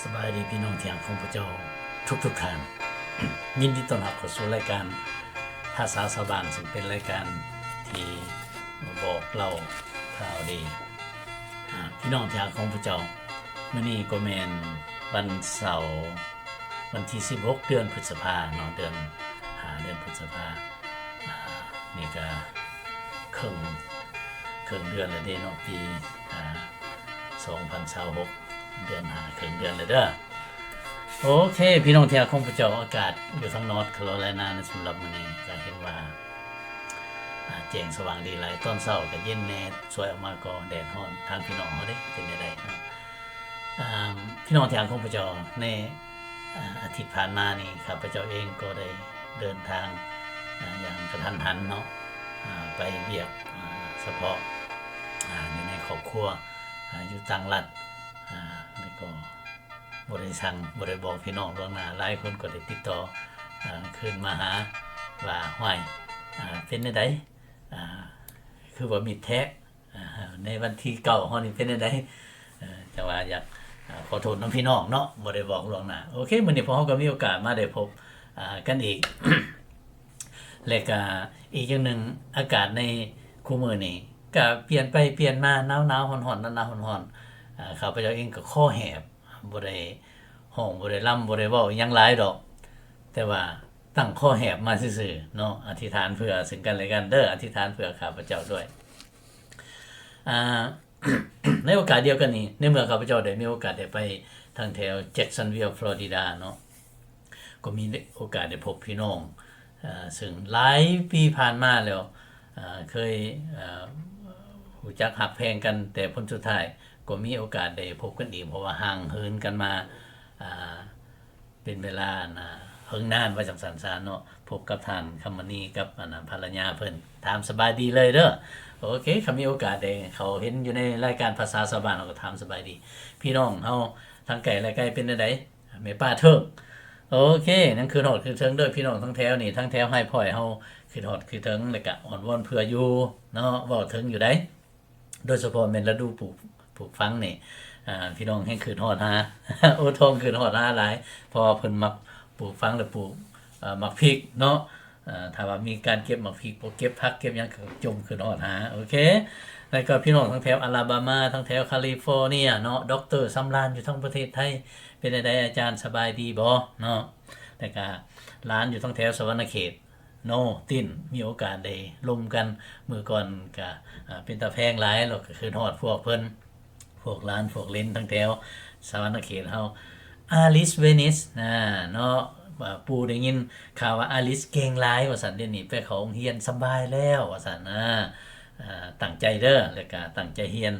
ສະບາຍດີພີ່ນ້ອງທີ່ຮັກຂອງພະເຈົ້າທຸກໆທ່ານ. ຍິນດີຕ້ອນຮັບເຂົ້າສູ່ລາຍການພາສາຊາວບ້ານ, ເຊິ່ງເປັນລາຍການທີ່ບອກເລົ່າຂ່າວດີ. ອາ ພີ່ນ້ອງທີ່ຮັກຂອງພະເຈົ້າ, ມື້ນີ້ກໍແມ່ນວັນເສົາ ວັນທີສິບຫົກ ເດືອນພຶດສະພາເນາະ, ເດືອນຫ້າ ເດືອນພຶດສະພາ. ອາ ນີ້ກະເຄິ່ງ ເຄິ່ງເດືອນແລ້ວເດ້ເນາະ, ປີ ອາ ສອງພັນຊາວຫົກ ເດືອນຫ້າ ເຄິ່ງເດືອນແລ້ວເດີ. ໂອເຄ ພີ່ນ້ອງທີ່ຮັກຂອງພະເຈົ້າ, ອາກາດຢູ່ທາງ North Carolina ໃນສຳລັບມື້ນີ້ກະເຫັນວ່າ ອາ ແຈ້ງສະຫວ່າງດີຫຼາຍ, ຕອນເຊົ້າກະເຢັນແດ່, ສວຍອອກມາກໍແດດຮ້ອນ. ທາງພີ່ນ້ອງເຮົາເດ້ ເປັນແນວໃດເນາະ? ອາ ພີ່ນ້ອງທີ່ຮັກຂອງພະເຈົ້າ, ໃນ ອາ ອາທິດຜ່ານມານີ້ ຂ້າພະເຈົ້າເອງກໍໄດ້ເດີນທາງ ອາ ຢ່າງກະທັນຫັນເນາະ, ອາ ໄປວຽກ ອາ ສະເພາະ ອາ ຢູ່ໃນຄອບຄົວ ອາ ຢູ່ຕ່າງລັດ ອາ ແລ້ວກໍບໍ່ໄດ້ສັ່ງ ບໍ່ໄດ້ບອກພີ່ນ້ອງລ່ວງໜ້າ. ຫຼາຍຄົນກໍໄດ້ຕິດຕໍ່ ອາ ຄືນມາຫາວ່າ ຫ້ວຍ ອາ ເປັນແນວໃດ ອາ ຄືວ່າມິດແທ້ ອາ ໃນວັນທີເກົ້າເຮົານີ້ເປັນແນວໃດ? ເອີ ແຕ່ວ່າຢາກ ອາ ຂໍໂທດນຳພີ່ນ້ອງເນາະ, ບໍ່ໄດ້ບອກລ່ວງໜ້າ. ໂອເຄ ມື້ນີ້ພວກເຮົາກໍມີໂອກາດມາໄດ້ພົບ ອາ ກັນອີກ ແລະກະອີກຢ່າງໜຶ່ງ ອາກາດໃນຄູ່ມື້ນີ້ກະປ່ຽນໄປປ່ຽນມາ, ໜາວໆ ຮ້ອນໆ ໜາວໆ ຮ້ອນໆ. ອາ ຂ້າພະເຈົ້າເອງກໍຄໍແຫບ, ບໍ່ໄດ້ຮ້ອງ ບໍ່ໄດ້ລຳ ບໍ່ໄດ້ເວົ້າອີ່ຫຍັງຫຼາຍດອກ, ແຕ່ວ່າຕັ້ງຄໍແຫບມາຊື່ໆເນາະ. ອະທິຖານເພື່ອເຊິ່ງກັນແລະກັນເດີ, ອະທິຖານເພື່ອຂ້າພະເຈົ້າດ້ວຍ. ອາ ໃນໂອກາດດຽວກັນນີ້ ໃນເມື່ອຂ້າພະເຈົ້າໄດ້ມີໂອກາດໄດ້ໄປທາງແຖວ Jacksonville Florida ເນາະ, ກໍມີໂອກາດໄດ້ພົບພີ່ນ້ອງ ເຊິ່ງຫຼາຍປີຜ່ານມາແລ້ວ ເຄີຍ ເອີ ຮູ້ຈັກຮັກແພງກັນ, ແຕ່ຜົນສຸດທ້າຍກໍມີໂອກາດໄດ້ພົບກັນອີກ ເພາະວ່າຫ່າງເຫີນກັນມາ ອາ ເປັນເວລາ ອັນນ່າ ເຫິງນານ ວ່າຈັ່ງຊັ້ນຊະເນາະ. ພົບກັບທ່ານຄຳມະນີກັບ ອັນນ່າ ພັນລະຍາເພິ່ນ, ຖາມສະບາຍດີເລີຍເດີ. ໂອເຄ ຄັນມີໂອກາດໄດ້ເຂົາເຫັນຢູ່ໃນລາຍການພາສາຊາວບ້ານ ເຮົາກໍຖາມສະບາຍດີພີ່ນ້ອງເຮົາທັງໄກແລະໃກ້. ເປັນແນວໃດແມ່ປ້າເທີກ? ໂອເຄ ຍັງຄືນຮອດຄືເຖິງເດີພີ່ນ້ອງທັງແຖວນີ້, ທັງແຖວໄຮພອຍເຮົາຄືນຮອດຄືເຖິງ ແລະກະອ້ອນວອນເພື່ອຢູ່ເນາະ, ເວົ້າເຖິງຢູ່ໃດ. ໂດຍສະເພາະແມ່ນລະດູປູກ ປູກຝັງນີ້ ອາ ພີ່ນ້ອງແຮ່ງຄຶດຮອດຫາ ໂອ ທ້ອງຄຶດຮອດຫາຫຼາຍ ເພາະວ່າເພິ່ນມັກປູກຝັງ ແລະ ປູກ ເອີ ໝາກພິກເນາະ. ເອີ ຖ້າວ່າມີການເກັບໝາກພິກ ພວກເກັບຜັກເກັບຫຍັງ ກໍຈົ່ມຄຶດຮອດຫາ. ໂອເຄ ແລ້ວກໍພີ່ນ້ອງທາງແຖວອາລາບາມາ ທາງແຖວຄາລີຟໍເນຍເນາະ, ດັອກເຕີສຳລານຢູ່ທາງປະເທດໄທ ເປັນແນວໃດອາຈານ ສະບາຍດີບໍ່ເນາະ? ແລ້ວກໍຫຼານຢູ່ທາງແຖວສະຫວັນນະເຂດ ໂນຕິນ ມີໂອກາດໄດ້ລົມກັນມື້ກ່ອນກະ ອາ ເປັນຕາແພງຫຼາຍ ແລ້ວກະຄຶດຮອດພວກເພິ່ນ ພວກຫຼານພວກເລນທັງແຖວສະຫວັນນະເຂດເຮົາ. ອາລິສ ເວນິສ ນະເນາະ ອາ ປູໄດ້ຍິນຂ່າວວ່າອາລິສເກັ່ງຫຼາຍວ່າຊັ້ນ, ດຽວນີ້ໄປເຂົ້າໂຮງຮຽນສະບາຍແລ້ວວ່າຊັ້ນນະ. ອາ ຕັ້ງໃຈເດີ ແລ້ວກະຕັ້ງໃຈຮຽນ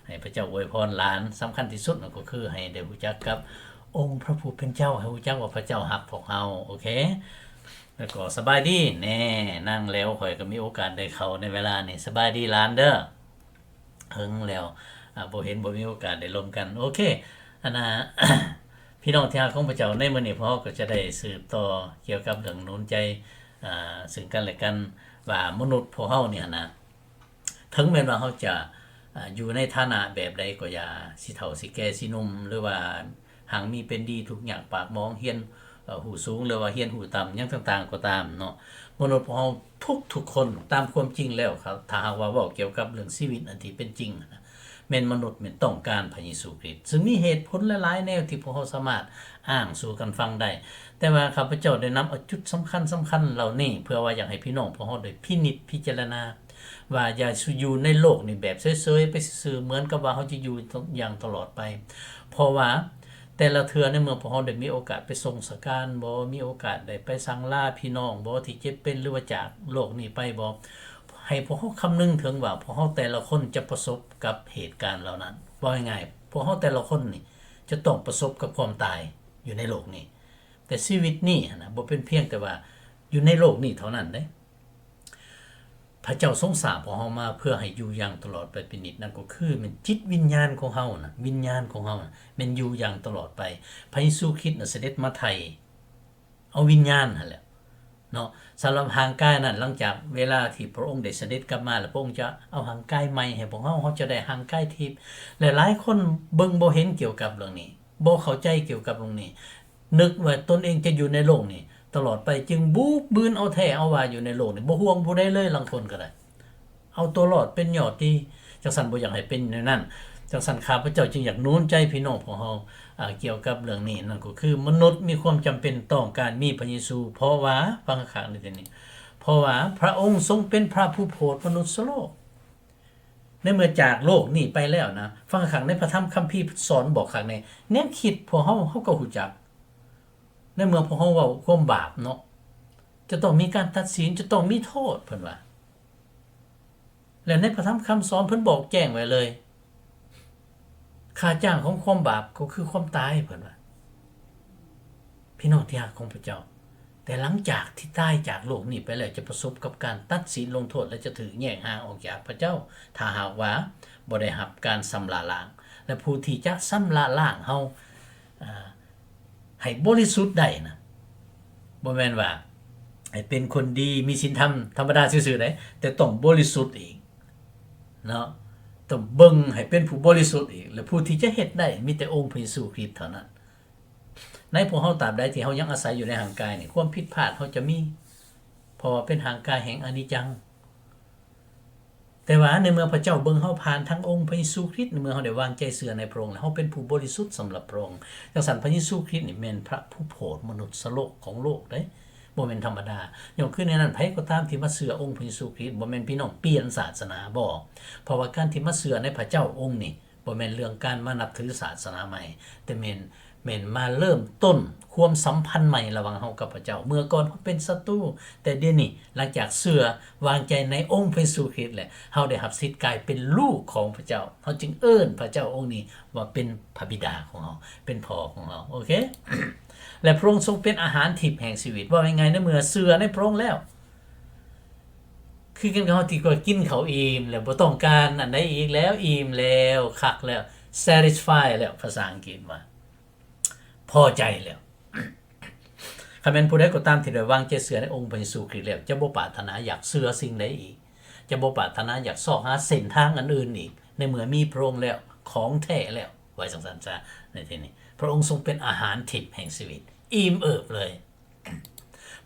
ໃຫ້ພະເຈົ້າອວຍພອນຫຼານ. ສຳຄັນທີ່ສຸດກໍຄືໃຫ້ໄດ້ຮູ້ຈັກກັບອົງພະຜູ້ເປັນເຈົ້າ, ໃຫ້ຮູ້ຈັກວ່າພະເຈົ້າຮັກພວກເຮົາ. ໂອເຄ ແລ້ວກໍສະບາຍດີແນ່ ນາງແຫຼວ, ຂ້ອຍກໍມີໂອກາດໄດ້ເຂົ້າໃນເວລານີ້. ສະບາຍດີຫຼານເດີ, ເຫິງແລ້ວ ອາ ບໍ່ເຫັນ ບໍ່ມີໂອກາດໄດ້ລົມກັນ. ໂອເຄ ອັນນ່າ ພີ່ນ້ອງທີ່ຮັກຂອງພະເຈົ້າ, ໃນມື້ນີ້ພວກເຮົາກໍຈະໄດ້ສືບຕໍ່ກ່ຽວກັບເລື່ອງໜູນໃຈ ອາ ເຊິ່ງກັນແລະກັນ ວ່າມະນຸດພວກເຮົານີ້ຫັ້ນນະ ເຖິງແມ່ນວ່າເຮົາຈະ ອາ ຢູ່ໃນຖານະແບບໃດກໍຢ່າ, ຊິເຖົ້າ ຊິແກ່ ຊິໜຸ່ມ ຫຼືວ່າຮັ່ງມີເປັນດີ ທຸກຍາກປາກໝອງ, ຮຽນ ເອີ ຮູ້ສູງ ຫຼືວ່າຮຽນຮູ້ຕ່ຳ ຫຍັງຕ່າງໆກໍຕາມເນາະ, ມະນຸດພວກເຮົາທຸກໆຄົນ ຕາມຄວາມຈິງແລ້ວ ຖ້າຫາກວ່າເວົ້າກ່ຽວກັບເລື່ອງຊີວິດອັນທີ່ເປັນຈິງນະ ແມ່ນມະນຸດແມ່ນຕ້ອງການພະເຢຊູຄຣິດ, ເຊິ່ງມີເຫດຜົນຫຼາຍໆແນວທີ່ພວກເຮົາສາມາດອ້າງສູ່ກັນຟັງໄດ້. ແຕ່ວ່າຂ້າພະເຈົ້າໄດ້ນຳເອົາຈຸດສຳຄັນໆເຫຼົ່ານີ້ ເພື່ອວ່າຢາກໃຫ້ພີ່ນ້ອງພວກເຮົາໄດ້ພິນິດພິຈາລະນາ ວ່າຢ່າຢູ່ໃນໂລກນີ້ແບບເຊີຍໆໄປຊື່ໆ ເໝືອນກັບວ່າເຮົາຈະຢູ່ຢ່າງຕະຫຼອດໄປ. ເພາະວ່າແຕ່ລະເທື່ອໃນເມື່ອພວກເຮົາໄດ້ມີໂອກາດໄປສົ່ງສະການບໍ, ມີໂອກາດໄດ້ໄປສັງລາພີ່ນ້ອງບໍ ທີ່ເຈັບເປັນ ຫຼືວ່າຈາກໂລກນີ້ໄປບໍ, ໃຫ້ພວກເຮົາຄຳນຶງເຖິງວ່າພວກເຮົາແຕ່ລະຄົນຈະປະສົບກັບເຫດການເຫຼົ່ານັ້ນ. ເວົ້າງ່າຍໆ ພວກເຮົາແຕ່ລະຄົນນີ້ຈະຕ້ອງປະສົບກັບຄວາມຕາຍຢູ່ໃນໂລກນີ້. ແຕ່ຊີວິດນີ້ຫັ້ນນະ ບໍ່ເປັນພຽງແຕ່ວ່າຢູ່ໃນໂລກນີ້ເທົ່ານັ້ນເດ້. ພະເຈົ້າຊົງສ້າງພວກເຮົາມາເພື່ອໃຫ້ຢູ່ຢ່າງຕະຫຼອດໄປເປັນນິດ, ນັ້ນກໍຄືແມ່ນຈິດວິນຍານຂອງເຮົານະ, ວິນຍານຂອງເຮົານະ ແມ່ນຢູ່ຢ່າງຕະຫຼອດໄປ. ພະເຢຊູຄຣິດນະສະເດັດມາໄຖ່ເອົາວິນຍານຫັ້ນແຫຼະເນາະ. ສຳລັບຮ່າງກາຍນັ້ນ ຫຼັງຈາກເວລາທີ່ພະອົງໄດ້ສະເດັດກັບມາແລ້ວ ພະອົງຈະເອົາຮ່າງກາຍໃໝ່ໃຫ້ພວກເຮົາ, ເຮົາຈະໄດ້ຮ່າງກາຍທິບ ແລະ ຫຼາຍຄົນເບິ່ງບໍ່ເຫັນກ່ຽວກັບເລື່ອງນີ້. ບໍ່ເຂົ້າໃຈກ່ຽວກັບໂລກນີ້, ນຶກວ່າຕົນເອງຈະຢູ່ໃນໂລກນີ້ຕະຫຼອດໄປ, ຈຶ່ງບູບບືນເອົາແທ້ເອົາວ່າຢູ່ໃນໂລກນີ້, ບໍ່ຫ່ວງຜູ້ໃດເລີຍ, ລາງຄົນກໍໄດ້ ເອົາຕົວລອດເປັນຍອດຕິ. ຈັ່ງຊັ້ນບໍ່ຢາກໃຫ້ເປັນແນວນັ້ນ. ຈັ່ງຊັ້ນ ຂ້າພະເຈົ້າຈຶ່ງຢາກໜູນໃຈພີ່ນ້ອງພວກເຮົາ ອາ ກ່ຽວກັບເລື່ອງນີ້, ນັ້ນກໍຄືມະນຸດມີຄວາມຈຳເປັນຕ້ອງການມີພະເຢຊູ, ເພາະວ່າ, ຟັງຄັກໆໃນທີ່ນີ້, ເພາະວ່າພະອົງຊົງເປັນພະຜູ້ໂຜດມະນຸດສະໂລກ. ໃນເມື່ອຈາກໂລກນີ້ໄປແລ້ວນະ, ຟັງຄັກ, ໃນພະທຳຄຳພີສອນບອກຄັກແນ່, ແນວຄິດພວກເຮົາ ເຮົາກໍຮູ້ຈັກ. ໃນເມື່ອພວກເຮົາເວົ້າຄວາມບາບເນາະ, ຈະຕ້ອງມີການຕັດສິນ, ຈະຕ້ອງມີໂທດ, ເພິ່ນວ່າ. ແລະ ໃນພະທຳຄຳສອນເພິ່ນບອກແຈ້ງໄວ້ເລີຍ, ຄ່າຈ້າງຂອງຄວາມບາບກໍຄືຄວາມຕາຍ, ເພິ່ນວ່າ. ພີ່ນ້ອງທີ່ຮັກຂອງພະເຈົ້າ, ແຕ່ຫຼັງຈາກທີ່ຕາຍຈາກໂລກນີ້ໄປແລ້ວ ຈະປະສົບກັບການຕັດສິນລົງໂທດ ແລະ ຈະຖືກແຍກຫ່າງອອກຈາກພະເຈົ້າ ຖ້າຫາກວ່າບໍ່ໄດ້ຮັບການຊຳລະລ້າງ. ແລະ ຜູ້ທີ່ຈະຊຳລະລ້າງເຮົາ ອາ ໃຫ້ບໍລິສຸດໄດ້ນະ, ບໍ່ແມ່ນວ່າໃຫ້ເປັນຄົນດີ ມີສິນທຳທຳມະດາຊື່ໆໃດ, ແຕ່ຕ້ອງບໍລິສຸດອີກເນາະ, ຕ້ອງເບິ່ງໃຫ້ເປັນຜູ້ບໍລິສຸດອີກ. ແລະ ຜູ້ທີ່ຈະເຮັດໄດ້ມີແຕ່ອົງພະເຢຊູຄຣິດເທົ່ານັ້ນ. ໃນພວກເຮົາ ຕາບໃດທີ່ເຮົາຍັງອາໄສຢູ່ໃນຮ່າງກາຍນີ້, ຄວາມຜິດພາດເຮົາຈະມີ, ເພາະວ່າເປັນຮ່າງກາຍແຫ່ງອະນິດຈັງ. ແຕ່ວ່າໃນເມື່ອພະເຈົ້າເບິ່ງເຮົາຜ່ານທາງອົງພະເຢຊູຄຣິດ, ໃນເມື່ອເຮົາໄດ້ວາງໃຈເຊື່ອໃນພະອົງແລ້ວ, ເຮົາເປັນຜູ້ບໍລິສຸດສຳລັບພະອົງ. ຈັ່ງຊັ້ນ ພະເຢຊູຄຣິດນີ້ແມ່ນພະຜູ້ໂຜດມະນຸດສະໂລກຂອງໂລກເດ້, ບໍ່ແມ່ນທຳມະດາ. ຍ້ອນຄືໃນນັ້ນ, ໃຜກໍຕາມທີ່ມາເຊື່ອອົງພະເຢຊູຄຣິດ, ບໍ່ແມ່ນພີ່ນ້ອງປ່ຽນສາສະໜາບໍ? ເພາະວ່າການທີ່ມາເຊື່ອໃນພະເຈົ້າອົງນີ້ ບໍ່ແມ່ນເລື່ອງການມານັບຖືສາສະໜາໃໝ່, ແຕ່ແມ່ນ, ແມ່ນມາເລີ່ມຕົ້ນຄວາມສຳພັນໃໝ່ລະຫວ່າງເຮົາກັບພະເຈົ້າ. ເມື່ອກ່ອນເຮົາເປັນສັດຕູ, ແຕ່ດຽວນີ້ ຫຼັງຈາກເຊື່ອວາງໃຈໃນອົງພະເຢຊູຄຣິດແລ້ວ, ເຮົາໄດ້ຮັບສິດກາຍເປັນລູກຂອງພະເຈົ້າ. ເຮົາຈຶ່ງເອີ້ນພະເຈົ້າອົງນີ້ວ່າເປັນພະບິດາຂອງເຮົາ, ເປັນພໍ່ຂອງເຮົາ. ໂອເຄ? ແລະ ພະອົງຊົງເປັນອາຫານທິບແຫ່ງຊີວິດ. ເວົ້າງ່າຍໆ, ໃນເມື່ອເຊື່ອໃນພະອົງແລ້ວ, ຄືກັນກັບເຮົາທີ່ວ່າກິນເຂົ້າອີ່ມແລ້ວ ບໍ່ຕ້ອງການອັນໃດອີກແລ້ວ, ອີ່ມແລ້ວ, ຄັກແລ້ວ, satisfy ແລ້ວ, ພາສາອັງກິດວ່າ ພໍໃຈແລ້ວ. ຄັນແມ່ນຜູ້ໃດກໍຕາມທີ່ໄດ້ວາງໃຈເຊື່ອໃນອົງພະເຢຊູຄຣິດແລ້ວ, ຈະບໍ່ປາດຖະໜາຢາກເຊື່ອສິ່ງໃດອີກ, ຈະບໍ່ປາດຖະໜາຢາກຊອກຫາເສັ້ນທາງອັນອື່ນອີກ, ໃນເມື່ອມີພະອົງແລ້ວ, ຂອງແທ້ແລ້ວ, ວ່າຈັ່ງຊັ້ນຊະ. ໃນທີ່ນີ້ ພະອົງຊົງເປັນອາຫານທິບແຫ່ງຊີວິດ, ອີ່ມເອີບເລີຍ.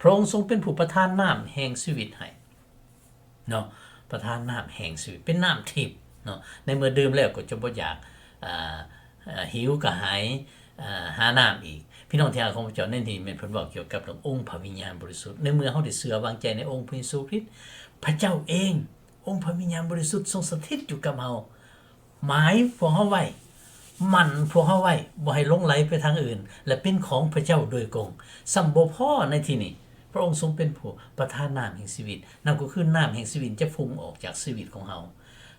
ພະອົງຊົງເປັນຜູ້ປະທານນ້ຳແຫ່ງຊີວິດໃຫ້ເນາະ, ປະທານນ້ຳແຫ່ງຊີວິດ, ເປັນນ້ຳທິບເນາະ. ໃນເມື່ອດື່ມແລ້ວກໍຈະບໍ່ຢາກ ອາ ອາ ຫິວກະຫາຍ ອາ ຫານ້ຳອີກ. ພີ່ນ້ອງທີ່ຮັກຂອງພະເຈົ້າ, ໃນນີ້ແມ່ນເພິ່ນເວົ້າກ່ຽວກັບເລື່ອງອົງພະວິນຍານບໍລິສຸດ. ໃນເມື່ອເຮົາໄດ້ເຊື່ອວາງໃຈໃນອົງພະເຢຊູຄຣິດ, ພະເຈົ້າເອງ, ອົງພະວິນຍານບໍລິສຸດຊົງສະຖິດຢູ່ກັບເຮົາ. ໝາຍພວກເຮົາໄວ້, ໝັ້ນພວກເຮົາໄວ້, ບໍ່ໃຫ້ຫຼົງໄຫຼໄປທາງອື່ນ ແລະ ເປັນຂອງພະເຈົ້າໂດຍກົງ. ຊ້ຳບໍ່ພໍໃນທີ່ນີ້, ພະອົງຊົງເປັນຜູ້ປະທານນ້ຳແຫ່ງຊີວິດ, ນັ້ນກໍຄືນ້ຳແຫ່ງຊີວິດຈະຟຸ່ງອອກຈາກຊີວິດຂອງເຮົາ.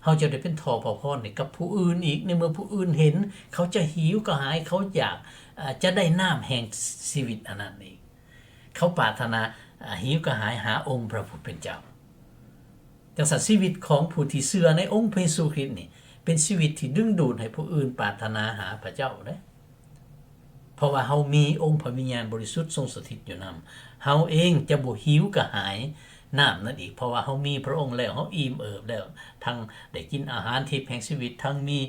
ເຮົາຈະໄດ້ເປັນທໍ່ພະພອນໃຫ້ກັບຜູ້ອື່ນອີກ, ໃນເມື່ອຜູ້ອື່ນເຫັນ, ເຂົາຈະຫິວກະຫາຍ, ເຂົາຢາກ ອາ ຈະໄດ້ນ້ຳແຫ່ງຊີວິດອັນນັ້ນອີກ. ເຂົາປາດຖະໜາ ອາ ຫິວກະຫາຍຫາອົງພະຜູ້ເປັນເຈົ້າ. ຈັ່ງຊັ້ນ ຊີວິດຂອງຜູ້ທີ່ເຊື່ອໃນອົງພະເຢຊູຄຣິດນີ້ ເປັນຊີວິດທີ່ດຶງດູດໃຫ້ຜູ້ອື່ນປາດຖະໜາຫາພະເຈົ້າເດ້. ເພາະວ່າເຮົາມີອົງພະວິນຍານບໍລິສຸດຊົງສະຖິດຢູ່ນຳ, ເຮົາເອງຈະບໍ່ຫິວກະຫາຍນ້ຳນັ້ນອີກ, ເພາະວ່າເຮົາມີພະອົງແລ້ວ, ເຮົາອີ່ມເອີບແລ້ວ, ທັງໄດ້ກິນອາຫານທິບແຫ່ງຊີວິດ, ທັງມີ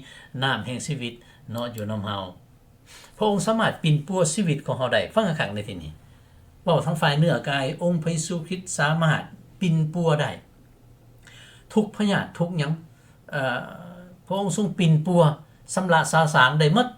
ນ້ຳແຫ່ງຊີວິດເນາະ ຢູ່ນຳເຮົາ. ພະອົງສາມາດປິ່ນປົວຊີວິດຂອງເຮົາໄດ້. ຟັງຄັກໆໃນທີ່ນີ້, ເວົ້າທາງຝ່າຍເນື້ອກາຍ, ອົງພະເຢຊູຄຣິດສາມາດປິ່ນປົວໄດ້ ທຸກພະຍາດທຸກຫຍັງ, ເອີ ພະອົງຊົງປິ່ນປົວຊຳລະສາສາງໄດ້ໝົດ,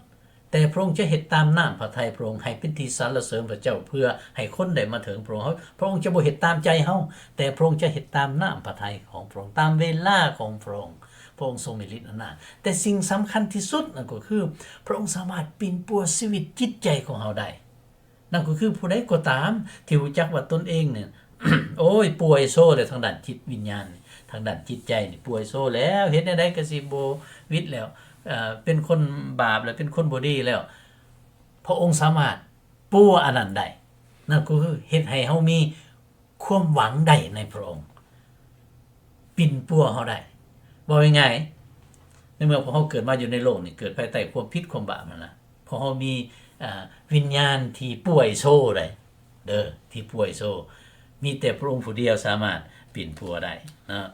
ແຕ່ພະອົງຈະເຮັດຕາມນ້ຳພະໄທພະອົງ, ໃຫ້ເປັນທີ່ສັນລະເສີນພະເຈົ້າ, ເພື່ອໃຫ້ຄົນໄດ້ມາເຖິງພະອົງ. ເຮົາ, ພະອົງຈະບໍ່ເຮັດຕາມໃຈເຮົາ, ແຕ່ພະອົງຈະເຮັດຕາມນ້ຳພະໄທຂອງພະອົງ, ຕາມເວລາຂອງພະອົງ. ພະອົງຊົງມີລິດອຳນາດ. ແຕ່ສິ່ງສຳຄັນທີ່ສຸດນັ້ນກໍຄື ພະອົງສາມາດປິ່ນປົວຊີວິດຈິດໃຈຂອງເຮົາໄດ້. ນັ້ນກໍຄືຜູ້ໃດກໍຕາມທີ່ຮູ້ຈັກວ່າຕົນເອງນີ້ ໂອ້ຍ ປ່ວຍໂຊແລ້ວທາງດ້ານຈິດວິນຍານ, ທາງດ້ານຈິດໃຈນີ້ປ່ວຍໂຊແລ້ວ, ເຮັດແນວໃດກໍຊິບໍ່ຫວິດແລ້ວ, ເປັນຄົນບາບແລ້ວ, ເປັນຄົນບໍ່ດີແລ້ວ. ພະອົງສາມາດປົວອັນນັ້ນໄດ້. ນັ້ນກໍຄືເຮັດໃຫ້ເຮົາມີ ຄວາມຫວັງໄດ້ໃນພະອົງ, ປິ່ນປົວເຮົາໄດ້. ເວົ້າງ່າຍໆ, ໃນເມື່ອພວກເຮົາເກີດມາຢູ່ໃນໂລກນີ້, ເກີດພາຍໃຕ້ຄວາມຜິດຄວາມບາບນັ້ນນະ, ພວກເຮົາມີ ອາ ວິນຍານທີ່ປ່ວຍໂຊໄດ໋ເດີ, ທີ່ປ່ວຍໂຊ, ມີແຕ່ພະອົງຜູ້ດຽວສາມາດປິ່ນປົວໄດ້ເນາະ.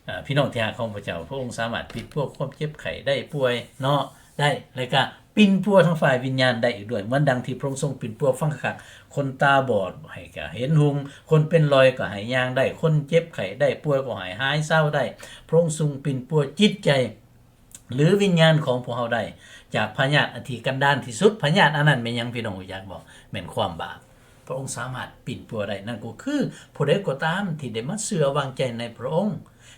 ອາ ພີ່ນ້ອງທີ່ຮັກຂອງພະເຈົ້າ, ພະອົງສາມາດປິ່ນປົວຄວາມເຈັບໄຂ້ໄດ້ປ່ວຍເນາະ, ໄດ້, ແລ້ວກະ ປິ່ນປົວທາງຝ່າຍວິນຍານໄດ້ອີກດ້ວຍ, ເໝືອນດັ່ງທີ່ພະອົງຊົງປິ່ນປົວ, ຟັງຄັກໆ, ຄົນຕາບອດໃຫ້ກະເຫັນຮຸ່ງ, ຄົນເປັນລອຍກໍໃຫ້ຍ່າງໄດ້, ຄົນເຈັບໄຂ້ໄດ້ປ່ວຍກໍໃຫ້ຫາຍເຊົາໄດ້. ພະອົງຊົງປິ່ນປົວຈິດໃຈ ຫຼື ວິນຍານຂອງພວກເຮົາໄດ້ ຈາກພະຍາດອັນທີ່ກັນດານທີ່ສຸດ. ພະຍາດອັນນັ້ນແມ່ນຫຍັງ ພີ່ນ້ອງຮູ້ຈັກບໍ່? ແມ່ນຄວາມບາບ. ພະອົງສາມາດປິ່ນປົວໄດ້, ນັ້ນກໍຄືຜູ້ໃດກໍຕາມທີ່ໄດ້ມາເຊື່ອວາງໃຈໃນພະອົງ,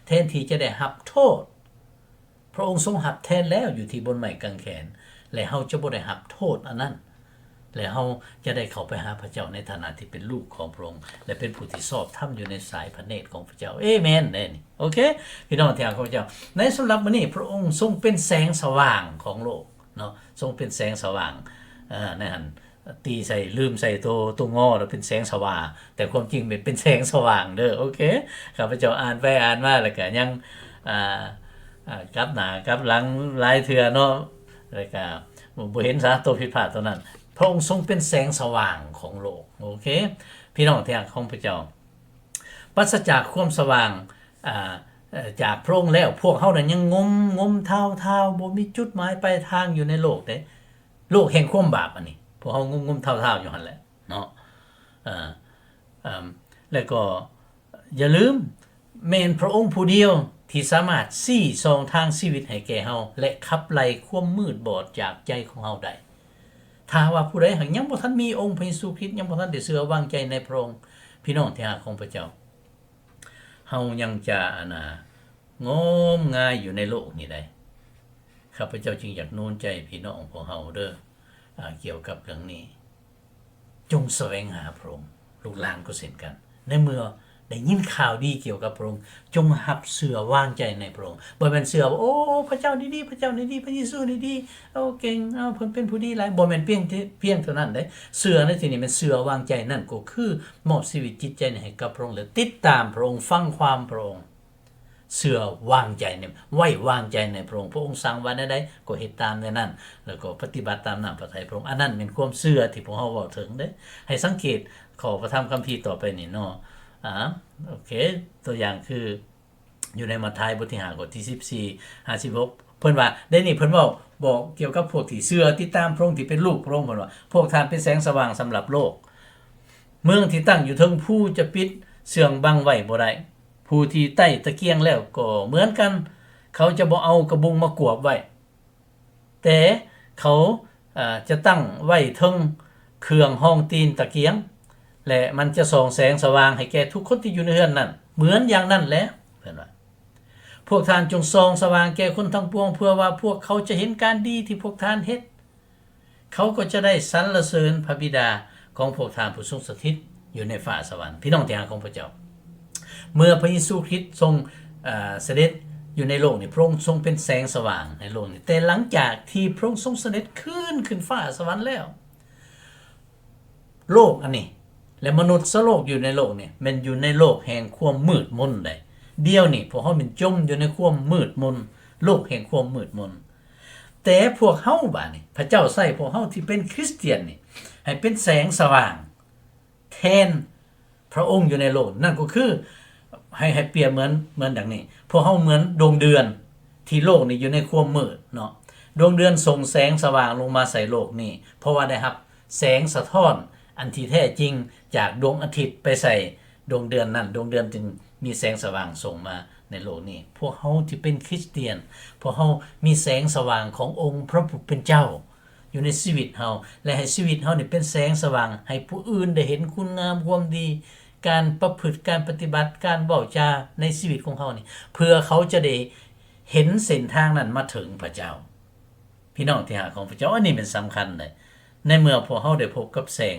ແທນທີ່ຈະໄດ້ຮັບໂທດ, ພະອົງຊົງຮັບແທນແລ້ວຢູ່ທີ່ບົນໄມ້ກາງແຂນ, ແລະ ເຮົາຈະບໍ່ໄດ້ຮັບໂທດອັນນັ້ນ. ແລະ ເຮົາຈະໄດ້ເຂົ້າໄປຫາພະເຈົ້າໃນຖານະທີ່ເປັນລູກຂອງພະອົງ ແລະ ເປັນຜູ້ທີ່ຊອບທຳຢູ່ໃນສາຍພະເນດຂອງພະເຈົ້າ. ເອເມນເດ້ນີ້. ໂອເຄ ພີ່ນ້ອງທີ່ຮັກຂອງພະເຈົ້າ, ໃນສຳລັບມື້ນີ້ ພະອົງຊົງເປັນແສງສະຫວ່າງຂອງໂລກເນາະ, ຊົງເປັນແສງສະຫວ່າງ ເອີ ໃນຫັ້ນ ຕີໃສ່ ລືມໃສ່ໂຕ ໂຕງໍ ແລ້ວເປັນແສງສະຫວ່າງ, ແຕ່ຄວາມຈິງແມ່ນເປັນແສງສະຫວ່າງເດີ. ໂອເຄ ຂ້າພະເຈົ້າອ່ານໄປອ່ານມາ ແລ້ວກະຍັງ ອ່າ ອ່າ ກັບໜ້າກັບຫຼັງຫຼາຍເທື່ອເນາະ, ແລ້ວກະບໍ່ເຫັນສາໂຕຜິດພາດຕົວນັ້ນ. ພະອົງຊົງເປັນແສງສະຫວ່າງຂອງໂລກ. ໂອເຄ ພີ່ນ້ອງທີ່ຮັກຂອງພະເຈົ້າ, ປາສະຈາກຄວາມສະຫວ່າງ ອ່າ ເອີ ຈາກພະອົງແລ້ວ, ພວກເຮົານັ້ນຍັງງົມງົມທ້າວໆ ບໍ່ມີຈຸດໝາຍປາຍທາງຢູ່ໃນໂລກເດ້. ໂລກແຫ່ງຄວາມບາບອັນນີ້, ພວກເຮົາງົມໆທ້າວໆຢູ່ຫັ້ນແຫຼະເນາະ. ເອີ ເອີ ແລະກໍຢ່າລືມ, ແມ່ນພະອົງຜູ້ດຽວທີ່ສາມາດຊີ້ຊ່ອງທາງຊີວິດໃຫ້ແກ່ເຮົາ ແລະ ຂັບໄລ່ຄວາມມືດບອດຈາກໃຈຂອງເຮົາໄດ້. ຖ້າຫາກວ່າຜູ້ໃດຫາກຍັງບໍ່ທັນມີອົງພະເຢຊູຄຣິດ, ຍັງບໍ່ທັນໄດ້ເຊື່ອວາງໃຈໃນພະອົງ, ພີ່ນ້ອງທີ່ຮັກຂອງພະເຈົ້າ, ເຮົາຍັງຈະ ອັນນ່າ ງມງາຍຢູ່ໃນໂລກນີ້ໄດ໋. ຂ້າພະເຈົ້າຈຶ່ງຢາກໜູນໃຈພີ່ນ້ອງພວກເຮົາເດີ ອາ ກ່ຽວກັບເລື່ອງນີ້, ຈົ່ງສະແຫວງຫາພະອົງ. ລູກຫຼານກໍເຊັ່ນກັນ, ໃນເມື່ອໄດ້ຍິນຂ່າວດີກ່ຽວກັບພະອົງ, ຈົ່ງຮັບເຊື່ອວາງໃຈໃນພະອົງ. ບໍ່ແມ່ນເຊື່ອວ່າ ໂອ້ ພະເຈົ້ານີ້ດີ, ພະເຈົ້ານີ້ດີ, ພະເຢຊູນີ້ດີ, ໂອ້ ເກັ່ງ, ເອົາ ເພິ່ນເປັນຜູ້ດີຫຼາຍ. ບໍ່ແມ່ນພຽງ ພຽງເທົ່ານັ້ນເດ້. ເຊື່ອໃນທີ່ນີ້ແມ່ນເຊື່ອວາງໃຈ, ນັ້ນກໍຄືມອບຊີວິດຈິດໃຈນີ້ໃຫ້ກັບພະອົງ ແລະ ຕິດຕາມພະອົງ, ຟັງຄວາມພະອົງ. ເຊື່ອວາງໃຈໃນ ໄວ້ວາງໃຈໃນພະອົງ. ພະອົງສັ່ງວ່າແນວໃດກໍເຮັດຕາມແນວນັ້ນ, ແລ້ວກໍປະຕິບັດຕາມນ້ຳພະໄທພະອົງ. ອັນນັ້ນແມ່ນຄວາມເຊື່ອທີ່ພວກເຮົາເວົ້າເຖິງເດ້. ໃຫ້ສັງເກດຂໍ້ພະທຳຄຳພີຕໍ່ໄປນີ້ເນາະ. ອາ ໂອເຄ ຕົວຢ່າງຄືຢູ່ໃນມາທາຍບົດທີຫ້າ ຂໍ້ທີສິບສີ່ຫາສິບຫົກ ເພິ່ນວ່າ ໃນນີ້ເພິ່ນເວົ້າບອກກ່ຽວກັບພວກທີ່ເຊື່ອຕິດຕາມພະອົງ ທີ່ເປັນລູກພະອົງ. ເພິ່ນວ່າ ພວກທ່ານເປັນແສງສະຫວ່າງສຳລັບໂລກ. ເມືອງທີ່ຕັ້ງຢູ່ເທິງພູຈະປິດເຊື່ອງບັງໄວ້ບໍ່ໄດ້. ຜູ້ທີ່ໄຕ້ຕະກຽງແລ້ວກໍເໝືອນກັນ, ເຂົາຈະບໍ່ເອົາກະບຸງມາກວບໄວ້, ແຕ່ເຂົາ ເອີ ຈະຕັ້ງໄວ້ເທິງເຄື່ອງຮອງຕີນຕະກຽງ, ແລະ ມັນຈະສ່ອງແສງສະຫວ່າງໃຫ້ແກ່ທຸກຄົນທີ່ຢູ່ໃນເຮືອນນັ້ນ. ເໝືອນຢ່າງນັ້ນແຫຼະ, ເພິ່ນວ່າ, ພວກທ່ານຈົ່ງສ່ອງສະຫວ່າງແກ່ຄົນທັງປວງ, ເພື່ອວ່າພວກເຂົາຈະເຫັນການດີທີ່ພວກທ່ານເຮັດ. ເຂົາກໍຈະໄດ້ສັນລະເສີນພະບິດາຂອງພວກທ່ານຜູ້ຊົງສະຖິດຢູ່ໃນຟ້າສະຫວັນ. ພີ່ນ້ອງທີ່ຮັກຂອງພະເຈົ້າ, ເມື່ອພະເຢຊູຄຣິດຊົງ ເອີ ສະເດັດຢູ່ໃນໂລກນີ້, ພະອົງຊົງເປັນແສງສະຫວ່າງໃນໂລກນີ້. ແຕ່ຫຼັງຈາກທີ່ພະອົງຊົງສະເດັດຄືນຂຶ້ນຟ້າສະຫວັນແລ້ວ, ໂລກອັນນີ້ ແລະ ມະນຸດສະໂລກຢູ່ໃນໂລກນີ້ ແມ່ນຢູ່ໃນໂລກແຫ່ງຄວາມມືດມົນໃດ. ດຽວນີ້ພວກເຮົາແມ່ນຈົມຢູ່ໃນຄວາມມືດມົນ, ໂລກແຫ່ງຄວາມມືດມົນ. ແຕ່ພວກເຮົາບາດນີ້ ພະເຈົ້າໃຊ້ພວກເຮົາທີ່ເປັນຄຣິສຕຽນນີ້ ໃຫ້ເປັນແສງສະຫວ່າງແທນພະອົງຢູ່ໃນໂລກ. ນັ້ນກໍຄື ໃຫ້ ໃຫ້ປຽບເໝືອນ ເໝືອນດັ່ງນີ້, ພວກເຮົາເໝືອນດວງເດືອນທີ່ໂລກນີ້ຢູ່ໃນຄວາມມືດເນາະ. ດວງເດືອນສົ່ງແສງສະຫວ່າງລົງມາໃສ່ໂລກນີ້ ເພາະວ່າໄດ້ຮັບແສງສະທ້ອນອັນທີ່ແທ້ຈິງຈາກດວງອາທິດໄປໃສ່ ດວງເດືອນນັ້ນ, ດວງເດືອນຈຶ່ງມີແສງສະຫວ່າງສົ່ງມາໃນໂລກນີ້. ພວກເຮົາທີ່ເປັນຄຣິສຕຽນ, ພວກເຮົາມີແສງສະຫວ່າງຂອງອົງພະຜູ້ເປັນເຈົ້າຢູ່ໃນຊີວິດເຮົາ ແລະ ໃຫ້ຊີວິດເຮົານີ້ເປັນແສງສະຫວ່າງໃຫ້ຜູ້ອື່ນໄດ້ເຫັນຄຸນງາມຄວາມດີ, ການປະພຶດ, ການປະຕິບັດ, ການເວົ້າຈາໃນຊີວິດຂອງເຮົານີ້, ເພື່ອເຂົາຈະໄດ້ເຫັນເສັ້ນທາງນັ້ນມາເຖິງພະເຈົ້າ. ພີ່ນ້ອງທີ່ຮັກຂອງພະເຈົ້າ, ອັນນີ້ແມ່ນສຳຄັນເດ້. ໃນເມື່ອພວກເຮົາໄດ້ພົບກັບແສງ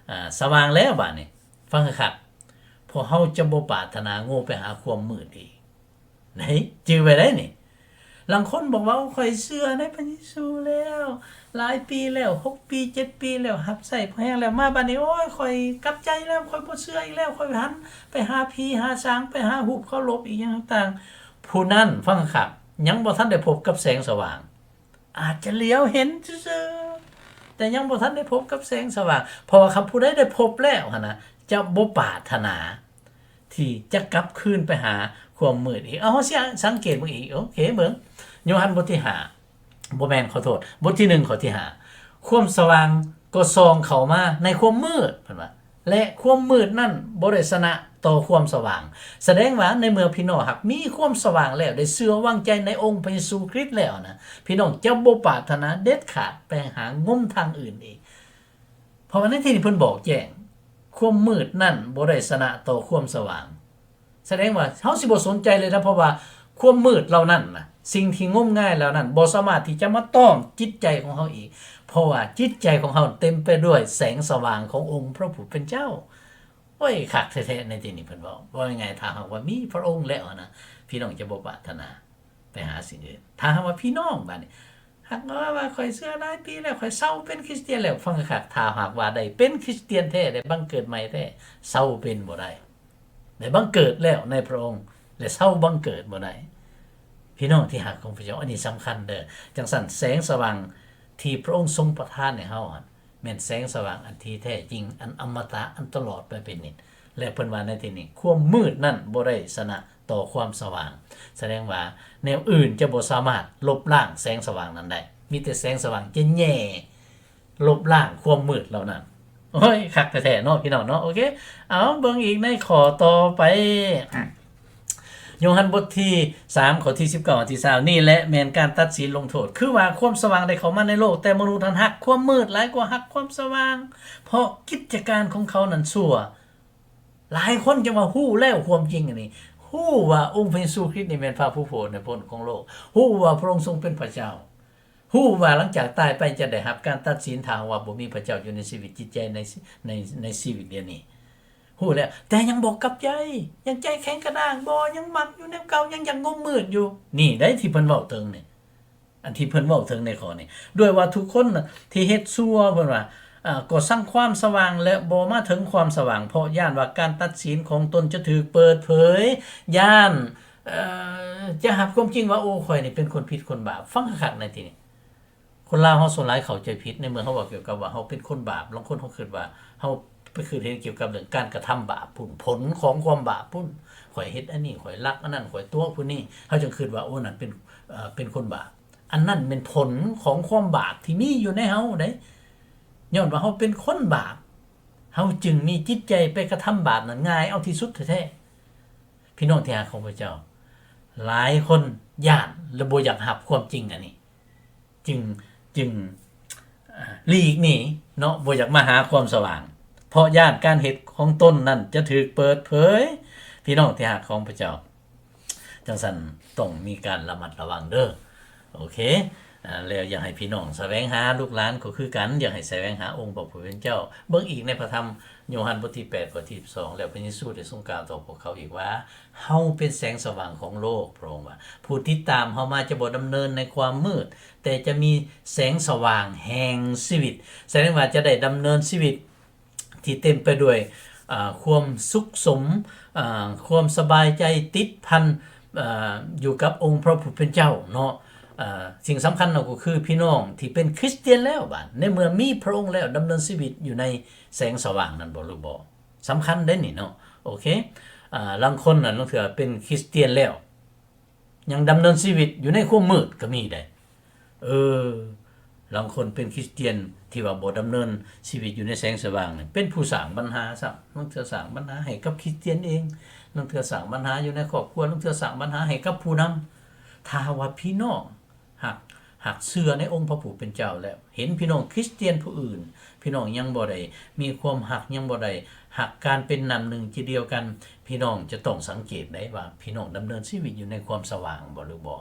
ອາ ສະຫວ່າງແລ້ວບາດນີ້, ຟັງຄັກໆ, ພວກເຮົາຈະບໍ່ປາດຖະໜາໂງ່ໄປຫາຄວາມມືດອີກ. ໄດ້ຈື່ໄວ້ໄດ໋ນີ້. ລາງຄົນບອກວ່າ ໂອ້ ຂ້ອຍເຊື່ອໃນພະເຢຊູແລ້ວ ຫຼາຍປີແລ້ວ, ຫົກປີ ເຈັດປີແລ້ວ, ຮັບໃຊ້ພໍແຮງແລ້ວ, ມາບາດນີ້ ໂອ້ຍ ຂ້ອຍກັບໃຈແລ້ວ, ຂ້ອຍບໍ່ເຊື່ອອີກແລ້ວ, ຂ້ອຍຫັນໄປຫາຜີຫາສາງ, ໄປຫາຮູບເຄົາລົບອີ່ຫຍັງຕ່າງໆ. ຜູ້ນັ້ນ, ຟັງຄັກ, ຍັງບໍ່ທັນໄດ້ພົບກັບແສງສະຫວ່າງ. ອາດຈະຫຼຽວເຫັນຊື່ໆ ແຕ່ຍັງບໍ່ທັນໄດ້ພົບກັບແສງສະຫວ່າງ, ເພາະວ່າຄັນຜູ້ໃດໄດ້ພົບແລ້ວຫັ້ນນະ ຈະບໍ່ປາດຖະໜາທີ່ຈະກັບຄືນໄປຫາຄວາມມືດອີກ. ເອົາ ເຮົາຊິສັງເກດເບິ່ງອີກ. ໂອເຄ ເບິ່ງ ໂຍຮັນບົດທີຫ້າ ບໍ່ແມ່ນ ຂໍໂທດ ບົດທີໜຶ່ງ ຂໍ້ທີຫ້າ ຄວາມສະຫວ່າງກໍສ່ອງເຂົ້າມາໃນຄວາມມືດ ເພິ່ນວ່າ ແລະ ຄວາມມືດນັ້ນບໍ່ໄດ້ຊະນະຕໍ່ຄວາມສະຫວ່າງ. ສະແດງວ່າໃນເມື່ອພີ່ນ້ອງຫາກມີຄວາມສະຫວ່າງແລ້ວ ໄດ້ເຊື່ອວາງໃຈໃນອົງພະເຢຊູຄຣິດແລ້ວນະ ພີ່ນ້ອງຈະບໍ່ປາດຖະໜາເດັດຂາດໄປຫາງົມທາງອື່ນອີກ. ເພາະວ່າໃນທີ່ນີ້ເພິ່ນບອກແຈ້ງ ຄວາມມືດນັ້ນບໍ່ໄດ້ຊະນະຕໍ່ຄວາມສະຫວ່າງ. ສະແດງວ່າເຮົາຊິບໍ່ສົນໃຈເລີຍນະ ເພາະວ່າຄວາມມືດເຫຼົ່ານັ້ນນະ ສິ່ງທີ່ງົມງາຍເຫຼົ່ານັ້ນ ບໍ່ສາມາດທີ່ຈະມາຕ້ອງຈິດໃຈຂອງເຮົາອີກ ເພາະວ່າຈິດໃຈຂອງເຮົາເຕັມໄປດ້ວຍແສງສະຫວ່າງຂອງອົງພະຜູ້ເປັນເຈົ້າ. ໂອ້ຍ ຄັກແທ້ໆ ໃນທີ່ນີ້ເພິ່ນເວົ້າ ເວົ້າງ່າຍໆ ຖ້າຫາກວ່າມີພະອົງແລ້ວນະ ພີ່ນ້ອງຈະບໍ່ປາດຖະໜາໄປຫາສິ່ງອື່ນ. ຖ້າຫາກວ່າພີ່ນ້ອງບາດນີ້ ຫາກວ່າ ວ່າຂ້ອຍເຊື່ອຫຼາຍປີແລ້ວ ຂ້ອຍເຊົາເປັນຄຣິສຕຽນແລ້ວ ຟັງຄັກໆ ຖ້າຫາກວ່າໄດ້ເປັນຄຣິສຕຽນແທ້ ໄດ້ບັງເກີດໃໝ່ແທ້ ເຊົາເປັນບໍ່ໄດ້. ໄດ້ບັງເກີດແລ້ວໃນພະອົງ ແລະ ເຊົາບັງເກີດບໍ່ໄດ້. ພີ່ນ້ອງທີ່ຮັກຂອງພະເຈົ້າ ອັນນີ້ສຳຄັນເດີ້. ຈັ່ງຊັ້ນ ແສງສະຫວ່າງທີ່ພະອົງຊົງປະທານໃຫ້ເຮົາຫັ້ນ ແມ່ນແສງສະຫວ່າງອັນທີ່ແທ້ຈິງ ອັນອະມະຕະ ອັນຕະຫຼອດໄປເປັນນິດ. ແລະ ເພິ່ນວ່າໃນທີ່ນີ້ ຄວາມມືດນັ້ນບໍ່ໄດ້ຊະນະຕໍ່ຄວາມສະຫວ່າງ. ສະແດງວ່າແນວອື່ນຈະບໍ່ສາມາດລົບລ້າງແສງສະຫວ່າງນັ້ນໄດ້. ມີແຕ່ແສງສະຫວ່າງຈະແຍ່ ລົບລ້າງຄວາມມືດເຫຼົ່ານັ້ນ. ໂອ້ຍ ຄັກແທ້ໆເນາະ ພີ່ນ້ອງເນາະ. ໂອເຄ ເອົາ ເບິ່ງອີກໃນຂໍ້ຕໍ່ໄປ ໂຍຮັນບົດທີສາມ ຂໍ້ທີສິບເກົ້າ ຫາທີຊາວ ນີ້ແຫຼະແມ່ນການຕັດສິນລົງໂທດ. ຄືວ່າຄວາມສະຫວ່າງໄດ້ເຂົ້າມາໃນໂລກ, ແຕ່ມະນຸດຫັ້ນຮັກຄວາມມືດຫຼາຍກວ່າຮັກຄວາມສະຫວ່າງ, ເພາະກິດຈະການຂອງເຂົານັ້ນຊົ່ວ. ຫຼາຍຄົນຈຶ່ງວ່າຮູ້ແລ້ວຄວາມຈິງອັນນີ້, ຮູ້ວ່າອົງພະເຢຊູຄຣິດນີ້ແມ່ນພະຜູ້ໂຜດໃນພົ້ນຂອງໂລກ, ຮູ້ວ່າພະອົງຊົງເປັນພະເຈົ້າ. ຮູ້ວ່າຫຼັງຈາກຕາຍໄປຈະໄດ້ຮັບການຕັດສິນ ຖ້າຫາກວ່າບໍ່ມີພະເຈົ້າຢູ່ໃນຊີວິດຈິດໃຈ ໃນ ໃນ ໃນຊີວິດດຽວນີ້. ຮູ້ແລ້ວ ແຕ່ຍັງບໍ່ກັບໃຈ, ຍັງໃຈແຂງກະດ້າງ, ບໍ່, ຍັງມັກຢູ່ແນວເກົ່າ, ຍັງຢາກງົມມືດຢູ່. ນີ້ໄດ໋ທີ່ເພິ່ນເວົ້າເຖິງນີ້, ອັນທີ່ເພິ່ນເວົ້າເຖິງໃນຂໍ້ນີ້. ດ້ວຍວ່າທຸກຄົນທີ່ເຮັດຊົ່ວ, ເພິ່ນວ່າ, ກໍຊັງຄວາມສະຫວ່າງ ແລະ ບໍ່ມາເຖິງຄວາມສະຫວ່າງ, ເພາະຢ້ານວ່າການຕັດສິນຂອງຕົນຈະຖືກເປີດເຜີຍ, ຢ້ານ ເອີ ຈະຮັບຄວາມຈິງວ່າ ໂອ້ ຂ້ອຍນີ້ເປັນຄົນຜິດຄົນບາບ. ຟັງຄັກໆໃນທີ່ນີ້, ຄົນລາວເຮົາສ່ວນຫຼາຍເຂົ້າໃຈຜິດ ໃນເມື່ອເຮົາເວົ້າກ່ຽວກັບວ່າເຮົາເປັນຄົນບາບ, ລາງຄົນເຮົາຄິດວ່າ ເຮົາໄປຄິດເຫັນກ່ຽວກັບເລື່ອງການກະທຳບາບພຸ້ນ, ຜົນຂອງຄວາມບາບພຸ້ນ, ຂ້ອຍເຮັດອັນນີ້, ຂ້ອຍລັກອັນນັ້ນ, ຂ້ອຍຕົວະຜູ້ນີ້, ເຮົາຈຶ່ງຄິດວ່າ ໂອ້ ນັ້ນເປັນ ເປັນຄົນບາບ. ອັນນັ້ນແມ່ນຜົນຂອງຄວາມບາບທີ່ມີຢູ່ໃນເຮົາເດ້. ຍ້ອນວ່າເຮົາເປັນຄົນບາບ, ເຮົາຈຶ່ງມີຈິດໃຈໄປກະທຳບາບນັ້ນງ່າຍເອົາທີ່ສຸດແທ້ໆ. ພີ່ນ້ອງທີ່ຮັກຂອງພະເຈົ້າ, ຫຼາຍຄົນຢ້ານ ແລະ ບໍ່ຢາກຮັບຄວາມຈິງອັນນີ້, ຈຶ່ງ ຈຶ່ງ ອາ ຫຼີກໜີເນາະ, ບໍ່ຢາກມາຫາຄວາມສະຫວ່າງ, ເພາະຢ້ານການເຮັດຂອງຕົນນັ້ນຈະຖືກເປີດເຜີຍ. ພີ່ນ້ອງທີ່ຮັກຂອງພະເຈົ້າ, ຈັ່ງຊັ້ນຕ້ອງມີການລະມັດລະວັງເດີ້. ໂອເຄ ອາ ແລ້ວຢາກໃຫ້ພີ່ນ້ອງສະແຫວງຫາ, ລູກຫຼານກໍຄືກັນ, ຢາກໃຫ້ສະແຫວງຫາອົງພະຜູ້ເປັນເຈົ້າ. ເບິ່ງອີກໃນພະທຳໂຍຮັນບົດທີແປດ ຂໍ້ທີສິບສອງ, ແລ້ວພະເຢຊູໄດ້ຊົງກ່າວຕໍ່ພວກເຂົາອີກວ່າ, ເຮົາເປັນແສງສະຫວ່າງຂອງໂລກ, ພະອົງວ່າ, ຜູ້ຕິດຕາມເຮົາມາຈະບໍ່ດຳເນີນໃນຄວາມມືດ, ແຕ່ຈະມີແສງສະຫວ່າງແຫ່ງຊີວິດ. ສະແດງວ່າຈະໄດ້ດຳເນີນຊີວິດ ທີ່ເຕັມໄປດ້ວຍ ອາ ຄວາມສຸກສົມ, ອາ ຄວາມສະບາຍໃຈ, ຕິດພັນ ອາ ຢູ່ກັບອົງພະຜູ້ເປັນເຈົ້າເນາະ. ອາ ສິ່ງສຳຄັນເນາະ ກໍຄືພີ່ນ້ອງທີ່ເປັນຄຣິສຕຽນແລ້ວ, ບາດໃນເມື່ອມີພະອົງແລ້ວ, ດຳເນີນຊີວິດຢູ່ໃນແສງສະຫວ່າງນັ້ນບໍ່ ຫຼືບໍ່? ສຳຄັນເດ້ນີ້ເນາະ. ໂອເຄ ອາ ລາງຄົນນັ້ນ ລາງເທື່ອເປັນຄຣິສຕຽນແລ້ວ ຍັງດຳເນີນຊີວິດຢູ່ໃນຄວາມມືດກໍມີໄດ໋. ເອີ ລາງຄົນເປັນຄຣິສຕຽນທີ່ວ່າບໍ່ດຳເນີນຊີວິດຢູ່ໃນແສງສະຫວ່າງນີ້ ເປັນຜູ້ສ້າງບັນຫາຊ້ຳ, ລາງເທື່ອສ້າງບັນຫາໃຫ້ກັບຄຣິສຕຽນເອງ, ລາງເທື່ອສ້າງບັນຫາຢູ່ໃນຄອບຄົວ, ລາງເທື່ອສ້າງບັນຫາໃຫ້ກັບຜູ້ນຳ. ຖ້າວ່າພີ່ນ້ອງຫາກ ຫາກເຊື່ອໃນອົງພະຜູ້ເປັນເຈົ້າແລ້ວ, ເຫັນພີ່ນ້ອງຄຣິສຕຽນຜູ້ອື່ນ ພີ່ນ້ອງຍັງບໍ່ໄດ້ມີຄວາມຮັກ, ຍັງບໍ່ໄດ້ຮັກການເປັນນ້ຳໜຶ່ງໃຈດຽວກັນ, ພີ່ນ້ອງຈະຕ້ອງສັງເກດໄດ້ວ່າ ພີ່ນ້ອງດຳເນີນຊີວິດຢູ່ໃນຄວາມສະຫວ່າງບໍ່ ຫຼືບໍ່?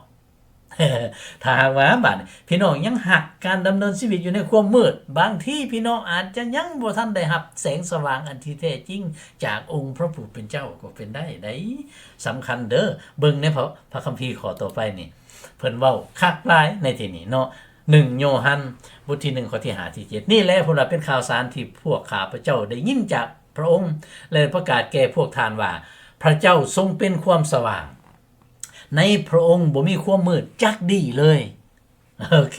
ຖ້າຫາກວ່າບາດນີ້ ພີ່ນ້ອງຍັງຮັກການດຳເນີນຊີວິດຢູ່ໃນຄວາມມືດ, ບາງທີພີ່ນ້ອງອາດຈະຍັງບໍ່ທັນໄດ້ຮັບແສງສະຫວ່າງອັນທີ່ແທ້ຈິງຈາກອົງພະຜູ້ເປັນເຈົ້າກໍເປັນໄດ້ໄດ໋. ສຳຄັນເດີ້, ເບິ່ງໃນພະ ພະຄຳພີຂໍ້ຕໍ່ໄປນີ້ ເພິ່ນເວົ້າຄັກຫຼາຍໃນທີ່ນີ້ເນາະ. ໜຶ່ງໂຍຮັນ ບົດທີໜຶ່ງ ຂໍ້ທີຫ້າ ທີເຈັດ ນີ້ແຫຼະ ເພິ່ນວ່າ ເປັນຂ່າວສານທີ່ພວກຂ້າພະເຈົ້າໄດ້ຍິນຈາກພະອົງ ແລະ ປະກາດແກ່ພວກທ່ານວ່າ ພະເຈົ້າຊົງເປັນຄວາມສະຫວ່າງ, ໃນພະອົງບໍ່ມີຄວາມມືດຈັກດີ້ເລີຍ. ໂອເຄ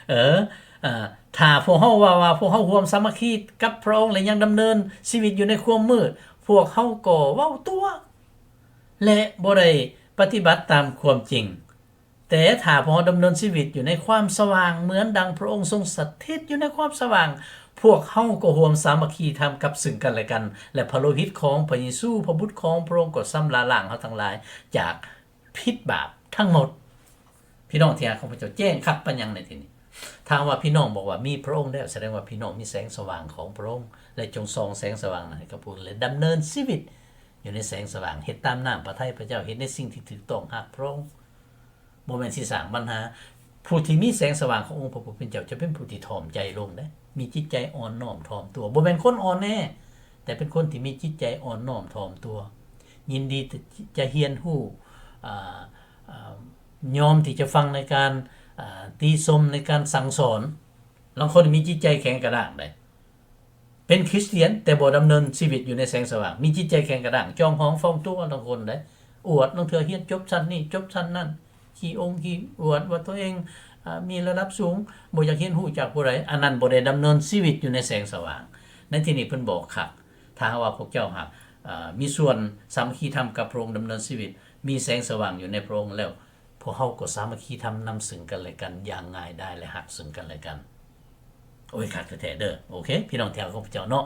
ເອີ ເອີ ຖ້າພວກເຮົາເວົ້າວ່າ ພວກເຮົາຮ່ວມສາມັກຄີກັບພະອົງ ແລະ ຍັງດຳເນີນຊີວິດຢູ່ໃນຄວາມມືດ, ພວກເຮົາກໍເວົ້າຕົວະ ແລະ ບໍ່ໄດ້ປະຕິບັດຕາມຄວາມຈິງ. ແຕ່ຖ້າພວກເຮົາດຳເນີນຊີວິດຢູ່ໃນຄວາມສະຫວ່າງ ເໝືອນດັ່ງພະອົງຊົງສະຖິດຢູ່ໃນຄວາມສະຫວ່າງ, ພວກເຮົາກໍຮ່ວມສາມັກຄີທຳກັບຊຶ່ງກັນແລະກັນ, ແລະ ພະໂລຫິດຂອງພະເຢຊູ, ພະບຸດຂອງພະອົງກໍຊຳລະລ້າງເຮົາທັງຫຼາຍຈາກພິດບາບທັງໝົດ. ພີ່ນ້ອງທີ່ຮັກຂອງພະເຈົ້າ, ແຈ້ງຄັກປານຫຍັງໃນທີ່ນີ້. ຖ້າວ່າພີ່ນ້ອງບອກວ່າມີພະອົງແລ້ວ, ສະແດງວ່າພີ່ນ້ອງມີແສງສະຫວ່າງຂອງພະອົງ, ແລະ ຈົ່ງສ່ອງແສງສະຫວ່າງນັ້ນໃຫ້ກັບຜູ້ອື່ນ ແລະ ດຳເນີນຊີວິດຢູ່ໃນແສງສະຫວ່າງ, ເຮັດຕາມນ້ຳພະໄທພະເຈົ້າ, ເຮັດໃນສິ່ງທີ່ຖືກຕ້ອງຮັກພະອົງ. ບໍ່ແມ່ນຊິສ້າງບັນຫາ. ຜູ້ທີ່ມີແສງສະຫວ່າງຂອງອົງພະຜູ້ເປັນເຈົ້າຈະເປັນຜູ້ທີ່ຖ່ອມໃຈລົງເດ້, ມີຈິດໃຈອ່ອນນ້ອມຖ່ອມຕົວ, ບໍ່ແມ່ນຄົນອ່ອນແອ, ແຕ່ເປັນຄົນທີ່ມີຈິດໃຈອ່ອນນ້ອມຖ່ອມຕົວ, ຍິນດີຈະຮຽນຮູ້, ອາ, ອາ, ຍອມທີ່ຈະຟັງໃນການ, ອາ, ຕິຊົມ, ໃນການສັ່ງສອນ. ລາງຄົນມີຈິດໃຈແຂງກະດ້າງໃດ. ເປັນຄຣິສຕຽນແຕ່ບໍ່ດຳເນີນຊີວິດຢູ່ໃນແສງສະຫວ່າງ, ມີຈິດໃຈແຂງກະດ້າງ, ຈອງຫອງຟອງຕົວ, ລາງຄົນໄດ໋ອວດ, ລາງເທື່ອຮຽນຈົບຊັ້ນນີ້ຈົບຊັ້ນນັ້ນ, ຂີ້ອົງຂີ້ອວດວ່າຕົວເອງ, ອາ, ມີລະດັບສູງ, ບໍ່ຢາກຮຽນຮູ້ຈາກຜູ້ໃດ, ອັນນັ້ນບໍ່ໄດ້ດຳເນີນຊີວິດຢູ່ໃນແສງສະຫວ່າງ. ໃນທີ່ນີ້ເພິ່ນບອກຄັກ, ຖ້າຫາກວ່າພວກເຈົ້າຫາກ, ອາ, ມີສ່ວນສາມັກຄີທຳກັບພະອົງ, ດຳເນີນຊີວິດ, ມີແສງສະຫວ່າງຢູ່ໃນພະອົງແລ້ວ, ພວກເຮົາກໍສາມັກຄີທຳນຳຊຶ່ງກັນແລະກັນຢ່າງງ່າຍດາຍ ແລະ ຮັກຊຶ່ງກັນແລະກັນ. ໂອ້ຍ ຄັກແທ້ໆເດີ. ໂອເຄ ພີ່ນ້ອງທີ່ຮັກຂອງພະເຈົ້າເນາະ.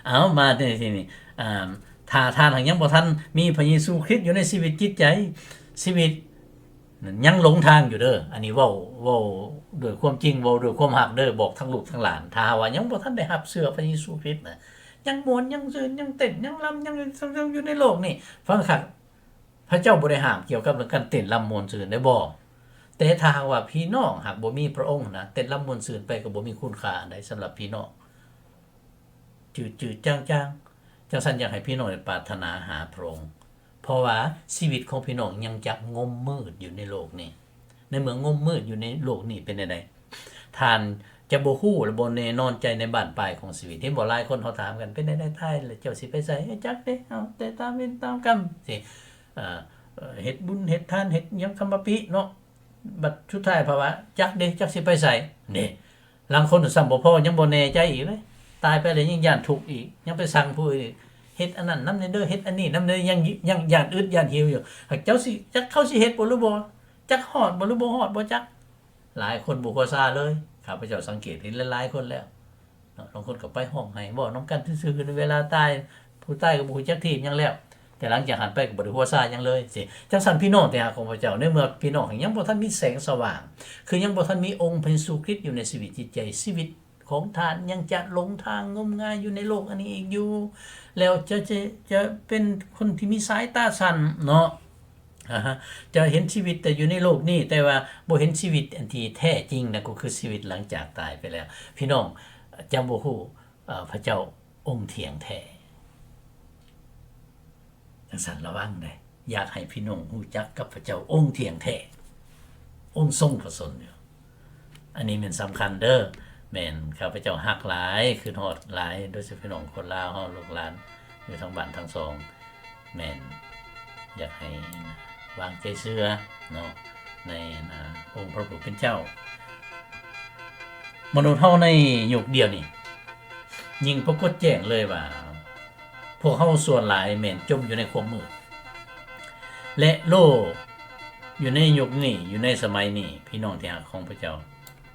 ເອົາ ມາທີ່ນີ້, ອາ, ຖ້າທ່ານຫາກຍັງບໍ່ທັນມີພະເຢຊູຄຣິດຢູ່ໃນຊີວິດຈິດໃຈ, ຊີວິດຍັງຫຼົງທາງຢູ່ເດີ. ອັນນີ້ເວົ້າ, ເວົ້າດ້ວຍຄວາມຈິງ, ເວົ້າດ້ວຍຄວາມຮັກເດີ, ບອກທັງລູກທັງຫຼານ. ຖ້າວ່າຍັງບໍ່ທັນໄດ້ຮັບເຊື່ອພະເຢຊູຄຣິດນະ, ຍັງມ່ວນ, ຍັງຊື່ນ, ຍັງເຕັ້ນ, ຍັງລຳ, ຍັງຢູ່ໃນໂລກນີ້, ຟັງຄັກ. ພະເຈົ້າບໍ່ໄດ້ຫ້າມກ່ຽວກັບເລື່ອງການເຕັ້ນລຳມ່ວນຊື່ນໄດ້ບໍ່? ແຕ່ຖ້າຫາກວ່າພີ່ນ້ອງຫາກບໍ່ມີພະອົງນະ, ເຕັ້ນລຳມ່ວນຊື່ນໄປກໍບໍ່ມີຄຸນຄ່າອັນໃດສຳລັບພີ່ນ້ອງ. ຈືດໆຈາງໆ. ຈັ່ງຊັ້ນຢາກໃຫ້ພີ່ນ້ອງໄດ້ປາດຖະໜາຫາພະອົງ, ເພາະວ່າຊີວິດຂອງພີ່ນ້ອງຍັງຈະງົມມືດຢູ່ໃນໂລກນີ້. ໃນເມື່ອງົມມືດຢູ່ໃນໂລກນີ້ເປັນແນວໃດ? ທ່ານຈະບໍ່ຮູ້ ແລະ ບໍ່ແນ່ນອນໃຈໃນບ້ານປາຍຂອງຊີວິດ. ເຫັນບໍ່? ຫຼາຍຄົນເຮົາຖາມກັນ, ເປັນແນວໃດຕາຍແລ້ວເຈົ້າຊິໄປໃສ? ຈັກເດ້, ເອົາແຕ່ຕາມເວນຕາມກຳ ຊິ ເອີ ເຮັດບຸນເຮັດທານເຮັດຫຍັງຄຳວ່າປິເນາະ, ບັດສຸດທ້າຍພາວະຈັກເດ້ ຈັກຊິໄປໃສເດ້. ລາງຄົນຊ້ຳບໍ່ພໍ ຍັງບໍ່ແນ່ໃຈອີກເລີຍ, ຕາຍໄປແລ້ວຍັງຢ້ານທຸກອີກ, ຍັງໄປສັ່ງຜູ້ອື່ນອີກ, ເຮັດອັນນັ້ນນຳແດ່ເດີ ເຮັດອັນນີ້ນຳແດ່, ຍັງ ຍັງຢ້ານອຶດຢ້ານຫິວຢູ່. ຫາກເຈົ້າຊິ ຈັກເຂົາຊິເຮັດບໍ່ຫຼືບໍ່, ຈັກຮອດບໍ່ຫຼືບໍ່ຮອດບໍ່ຈັກ. ຫຼາຍຄົນບໍ່ຫົວຊາເລີຍ, ຂ້າພະເຈົ້າສັງເກດເຫັນຫຼາຍໆຄົນແລ້ວເນາະ. ລາງຄົນກໍໄປຮ້ອງໄຫ້ເວົ້ານຳກັນຊື່ໆ ເວລາຕາຍ ຜູ້ຕາຍກໍບໍ່ຮູ້ຈັກທີບຫຍັງແລ້ວ, ແຕ່ຫຼັງຈາກຫັ້ນໄປກໍບໍ່ໄດ້ຫົວຊາຫຍັງເລີຍ. ຈັ່ງຊັ້ນ ພີ່ນ້ອງທີ່ຮັກຂອງພະເຈົ້າ, ໃນເມື່ອພີ່ນ້ອງຍັງບໍ່ທັນມີແສງສະຫວ່າງ, ຄືຍັງບໍ່ທັນມີອົງພະເຢຊູຄຣິດຢູ່ໃນຊີວິດຈິດໃຈ, ຊີວິດຂອງທ່ານຍັງຈະຫຼົງທາງງົມງາຍຢູ່ໃນໂລກອັນນີ້ອີກຢູ່. ແລ້ວຈະ ຈະ ຈະເປັນຄົນທີ່ມີສາຍຕາສັ້ນເນາະ. ອາຮະ ຈະເຫັນຊີວິດແຕ່ຢູ່ໃນໂລກນີ້, ແຕ່ວ່າບໍ່ເຫັນຊີວິດອັນທີ່ແທ້ຈິງນະ, ກໍຄືຊີວິດຫຼັງຈາກຕາຍໄປແລ້ວ. ພີ່ນ້ອງຈະບໍ່ຮູ້ ເອີ ພະເຈົ້າອົງທ່ຽງແທ້. ຈັ່ງຊັ້ນລະວັງເດ້, ຢາກໃຫ້ພີ່ນ້ອງຮູ້ຈັກກັບພະເຈົ້າອົງທ່ຽງແທ້, ອົງຊົງພະຊົນຢູ່. ອັນນີ້ແມ່ນສຳຄັນເດີ. ແມ່ນ ຂ້າພະເຈົ້າຮັກຫຼາຍ, ຄິດຮອດຫຼາຍ, ໂດຍສະເພາະພີ່ນ້ອງຄົນລາວເຮົາ, ລູກຫຼານຢູ່ທັງບ້ານທັງຊ່ອງ. ແມ່ນ ຢາກໃຫ້ວາງໃຈເຊື່ອເນາະ ໃນ ອາ ອົງພະຜູ້ເປັນເຈົ້າ. ມະນຸດເຮົາໃນຍຸກດຽວນີ້ ຍິ່ງປາກົດແຈ້ງເລີຍວ່າ ພວກເຮົາສ່ວນຫຼາຍແມ່ນຈົມຢູ່ໃນຄວາມມືດ ແລະ ໂລກຢູ່ໃນຍຸກນີ້, ຢູ່ໃນສະໄໝນີ້, ພີ່ນ້ອງທີ່ຮັກຂອງພະເຈົ້າ,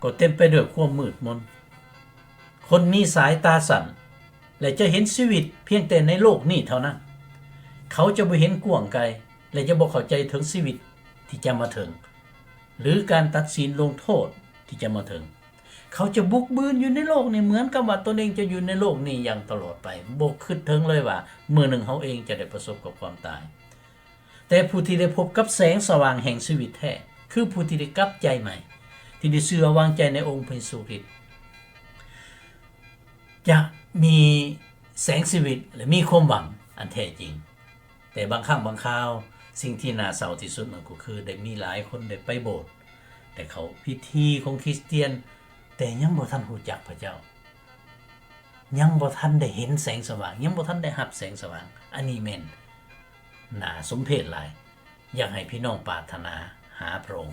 ກໍເຕັມໄປດ້ວຍຄວາມມືດມົນ. ຄົນມີສາຍຕາສັ້ນ ແລະ ຈະເຫັນຊີວິດພຽງແຕ່ໃນໂລກນີ້ເທົ່ານັ້ນ. ເຂົາຈະບໍ່ເຫັນກວ້າງໄກ ແລະ ຈະບໍ່ເຂົ້າໃຈເຖິງຊີວິດທີ່ຈະມາເຖິງ ຫຼື ການຕັດສິນລົງໂທດທີ່ຈະມາເຖິງ. ເຂົາຈະບຸກບືນຢູ່ໃນໂລກນີ້ ເໝືອນກັບວ່າຕົນເອງຈະຢູ່ໃນໂລກນີ້ຢ່າງຕະຫຼອດໄປ, ບໍ່ຄິດເຖິງເລີຍວ່າມື້ໜຶ່ງເຮົາເອງຈະໄດ້ປະສົບກັບຄວາມຕາຍ. ແຕ່ຜູ້ທີ່ໄດ້ພົບກັບແສງສະຫວ່າງແຫ່ງຊີວິດແທ້ ຄືຜູ້ທີ່ໄດ້ກັບໃຈໃໝ່, ທີ່ໄດ້ເຊື່ອວາງໃຈໃນອົງພະເຢຊູຄຣິດ ຈະມີແສງຊີວິດ ແລະ ມີຄວາມຫວັງອັນແທ້ຈິງ. ແຕ່ບາງຄັ້ງບາງຄາວ, ສິ່ງທີ່ໜ້າເສົ້າທີ່ສຸດມັນກໍຄືໄດ້ມີຫຼາຍຄົນໄດ້ໄປໂບດ, ໄດ້ເຂົ້າພິທີຂອງຄຣິສຕຽນ, ແຕ່ຍັງບໍ່ທັນຮູ້ຈັກພະເຈົ້າ, ຍັງບໍ່ທັນໄດ້ເຫັນແສງສະຫວ່າງ, ຍັງບໍ່ທັນໄດ້ຮັບແສງສະຫວ່າງ. ອັນນີ້ແມ່ນໜ້າສົມເພດຫຼາຍ. ຢາກໃຫ້ພີ່ນ້ອງປາດຖະໜາຫາພະອົງ.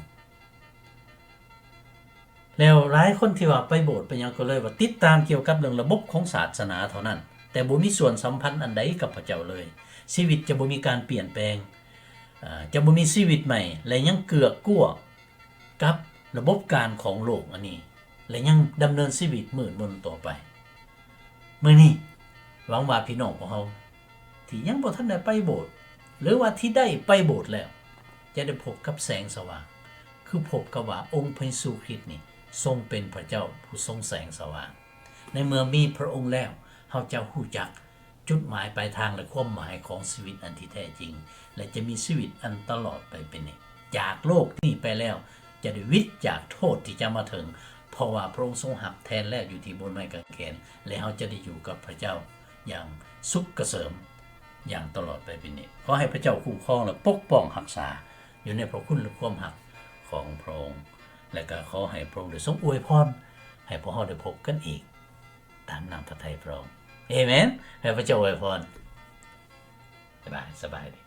ແລ້ວຫຼາຍຄົນທີ່ວ່າໄປໂບດໄປຫຍັງ ກໍເລີຍວ່າຕິດຕາມກ່ຽວກັບເລື່ອງລະບົບຂອງສາສະໜາເທົ່ານັ້ນ, ແຕ່ບໍ່ມີສ່ວນສຳພັນອັນໃດກັບພະເຈົ້າເລີຍ. ຊີວິດຈະບໍ່ມີການປ່ຽນແປງ. ເອີ ຈະບໍ່ມີຊີວິດໃໝ່ ແລະ ຍັງເກືອກກົວກັບລະບົບການຂອງໂລກອັນນີ້ ແລະ ຍັງດຳເນີນຊີວິດມືດມົນຕໍ່ໄປ. ມື້ນີ້ ຫວັງວ່າພີ່ນ້ອງຂອງເຮົາທີ່ຍັງບໍ່ທັນໄດ້ໄປໂບດ ຫຼືວ່າທີ່ໄດ້ໄປໂບດແລ້ວ ຈະໄດ້ພົບກັບແສງສະຫວ່າງ ຄືພົບກັບວ່າອົງພະເຢຊູຄຣິດນີ້ຊົງເປັນພະເຈົ້າຜູ້ຊົງແສງສະຫວ່າງ. ໃນເມື່ອມີພະອົງແລ້ວ ເຮົາຈະຮູ້ຈັກຈຸດໝາຍປາຍທາງ ແລະ ຄວາມໝາຍຂອງຊີວິດອັນທີ່ແທ້ຈິງ ແລະ ຈະມີຊີວິດອັນຕະຫຼອດໄປເປັນນິດ. ຈາກໂລກນີ້ໄປແລ້ວ ຈະໄດ້ຫວິດຈາກໂທດທີ່ຈະມາເຖິງ ເພາະວ່າພະອົງຊົງຮັບແທນແລ້ວຢູ່ທີ່ບົນໄມ້ກາງເຂນ ແລະ ເຮົາຈະໄດ້ຢູ່ກັບພະເຈົ້າຢ່າງສຸກກະເສີມ ຢ່າງຕະຫຼອດໄປເປັນນິດ. ຂໍໃຫ້ພະເຈົ້າຄຸ້ມຄອງ ແລະ ປົກປ້ອງຮັກສາ ຢູ່ໃນພະຄຸນ ແລະ ຄວາມຮັກຂອງພະອົງ ແລະ ກໍຂໍໃຫ້ພະອົງໄດ້ຊົງອວຍພອນ ໃຫ້ພວກເຮົາໄດ້ພົບກັນອີກ ຕາມນ້ຳພະໄທພະອົງ. ເອເມນ. ໃຫ້ພະເຈົ້າອວຍພອນ. ບາຍບາຍ. ສະບາຍດີ.